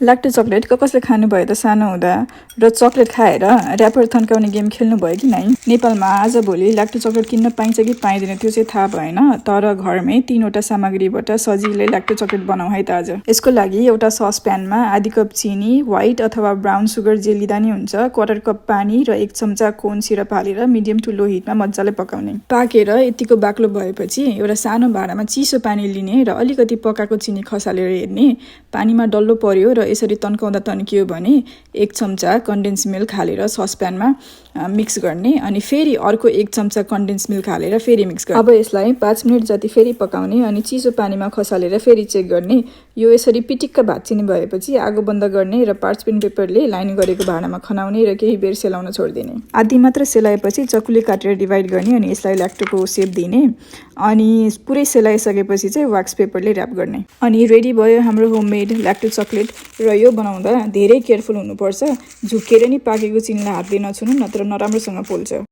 Lacto chocolate कसले खानुभयो त सानो हुँदा र चकलेट खाएर र्यापर थन्काउने गेम खेल्नु भयो कि नै? नेपालमा आजभोलि ल्याक्टो चकलेट किन्न पाइन्छ कि पाइँदैन त्यो चाहिँ थाहा भएन, तर घरमै 3वटा सामग्रीबाट सजिलै ल्याक्टो चकलेट बनाऊ है त आज। यसको लागि एउटा ससप्यानमा आधी कप चिनी, व्हाइट अथवा ब्राउन सुगर जे लिँदा नि हुन्छ, 1/4 कप पानी र 1 चम्चा कोन सिरप हालेर मिडियम टु लो हिटमा मजाले पकाउने। पाकेर यतिको बाक्लो भएपछि एउटा सानो भाँडामा चिसो पानी लिने र अलिकति पकाएको चिनी खसालेर हेर्ने। पानीमा डल्लो पर्यो र यसरी तन्काउँदा तन्कियो भने 1 चम्चा कन्डेन्स मिल्क हालेर ससप्यानमा मिक्स गर्ने अनि फेरि अर्को 1 चम्चा कन्डेन्स मिल्क हालेर फेरि मिक्स गर्ने। अब यसलाई 5 मिनेट जति फेरि पकाउने अनि चिसो पानीमा खसालेर फेरि चेक गर्ने। यो यसरी पिटिक्क भाँचिने भएपछि आगो बन्द गर्ने र पार्चमेन्ट पेपरले लाइन गरेको भाँडामा खनाउने र केही बेर सेलाउन छोडिदिने। आधी मात्र सेलाएपछि चकुले काटेर डिभाइड गर्ने अनि यसलाई ल्याक्टोको सेप दिने अनि पुरै सेलाइसकेपछि चाहिँ वाक्स पेपरले र्याप गर्ने। अनि रेडी भयो हाम्रो होममेड ल्याक्टो चकलेट। र यो बनाउँदा धेरै केयरफुल हुनुपर्छ, झुक्केर नि पाकेको चिनीलाई हातले नछुनु, नत्र नराम्रोसँग पोल्छ।